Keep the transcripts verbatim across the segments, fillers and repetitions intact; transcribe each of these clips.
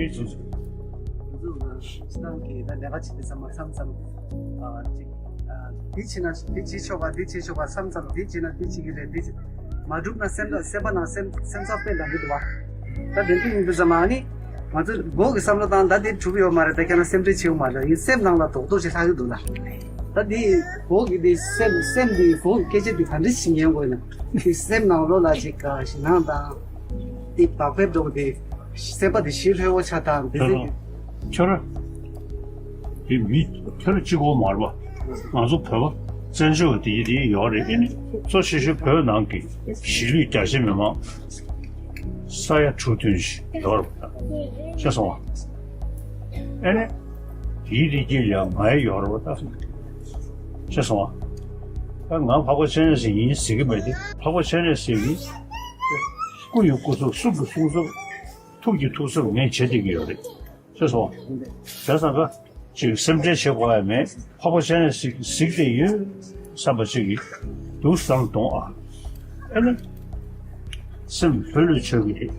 ང་ཚོ་སྤྱི་བཏང་གི་ད་ལས་ཀ་བྱེད་དུས་ཙམ་པ་མཚམས་མཚམས་ཨ་ཅིག་ཨ་འདི་བྱེད་ན་འདི་བྱེད་ཆོག་པ། འདི་བྱེད་ཆོག་པ། མཚམས་མཚམས་འདི་བྱེད་ན་འདི་བྱེད་ཀྱི་རེད། འདི་བྱེད་མ་གྲུབ་ན་སེམས་ལ་སེམས་པ་ནང་སེམས་སེམས་ཚབ་དཔེ་ལྡང་གི་འདུག་བ། ད་དེ་འདྲ་ཡིན་དུས་ཙམ་པ་ཨ་ནི་ང་ཚོ་མགོ་གི་བསམ་བློ་བཏང་། ད་འདི་གྲུབ་ཡོད་མ་རེད། ད་ཁྱེད་རང་སེམས་ཁྲལ་བྱེད་དགོས་མ་རེད། ཡིན་སེམས་ནང་ལ་རྡོག་རྡོག་ཅིག་ལྷག་གི་འདུག་ལ། ད་འདི་མགོ་གི་འདི་སེམས་སེམས་འདི་མགོ་གི་སྐད་ཆ་འདི་ག་འདྲ་ཞིག་ཉན་དགོས་ན། འདི་སེམས་ནང་ལོགས་ལ་ཅིག་ཞེད་སྣང་དང་འདི་བག་ཕེབས་འདྲ་པོ་འདི། སེམས་པ་འདི་ཞི་ལྷོད་པོ་ཆགས་དང་འདི་ཚེ། ཁྱོད་ར། དེ་མི་ཁྱོད་ར་གཅིག་པོ་མ་རེད་པ། ང་ཚོ་བོད་པ་བཙན་བྱོལ་དེ་ཡི་དེ་ཡོད་རེད། ཨེ་ནི་གཙོ་ཆེ་ཤོས་བོད་ནང་གི་གཞིས་ལུས་རྒྱ་ཆེ་མི་མང་ས་ཡ་དྲུག་བདུན་ཞིག་ཡོད་རེད་པ། ཤེས་སོང་བ། ཨེ་ནི་དེའི་རིགས་ཀྱི་ཡང་ང་ཡི་ཡོད་རེད་པ། ད་ཤེས་སོང་བ། ད་ང་འཕགས་པ་སྤྱན་རས་གཟིགས་ཡིན་ཟེར་གྱི་མེད་དེ། འཕགས་པ་སྤྱན་རས་གཟིགས་ཀྱི་སྐུ་ཡི་སྐུ་ཚབ། གསུང་གི་གསུང་ཚབ། ཐུགས་ཀྱི་ཐུགས་གསོ་ངས་བྱེད་བསྡད་ཀྱི་ཡོད་རེད། ཤེས་སོང་། བྱས་ཙང་ཀ་ཅིག་སེམས་ཁྲལ་བྱེད་དགོས་ཡ་མེད། འཕགས་པ་སྤྱན་རས་གཟིགས་གཟིགས་བསྡད་ཡོད་བསམ་པ་ཅིག་གིས་འདུག་བསམ་གཏོང་ཨ། ཨེ་ནི་སེམས་ལྷོད་ལྷོད་ཆགས་ཀྱི་རེད།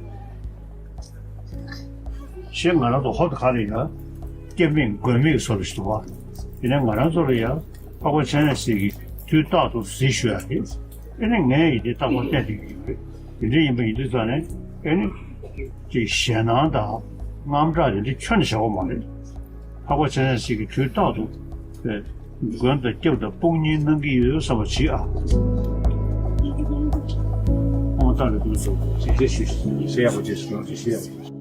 ཞེས་ང་རང་ཚོ་ཧོབ་ཏེ་ག་རེ་ཡ་སྐྱེ་མེད་མགོན་མེད་ཀྱི་བཟོ་འདྲ་ཞིག་འདུག་བ། ཡིན་ནའི་ང་རང་ཚོ་ལ་ཡ་འཕགས་པ་སྤྱན་རས་གཟིགས་ཀྱིས་དུས་རྟག་ཏུ་གཟིགས་ཞུ་ཡ་རེད། ཨེ་ནི་ངས་ཡིན་དེ་རྟག་པར་བསྟན་བསྡད་ཀྱི་ཡོད་རེད། དེ་འདྲ་ཡིན་པ་ཡིན་དུས་ཙང་ནས་ཨེ་ནི་ཅིག་ཞེད་སྣང་དང་དངངས་སྐྲག་དེ་འདྲ་ཁྱོན་ནས་བྱེད་དགོས་མ་རེད། འཕགས་པ་སྤྱན་རས་གཟིགས་ཀྱིས་དུས་རྟག་ཏུ་མགོན་དང་སྐྱབས་དང་དཔུང་གཉེན་གནང་གི་ཡོད་བསམ་པ་བྱེད་ཨ། ཨོང་རྟགས་རེ་དུས་སུ་ཞིག་ཞེས་ཞུ་ཞེས་ཡག་པོ་ཅེས་སུ་ཞེས་ཞུ་ཡག་པོ།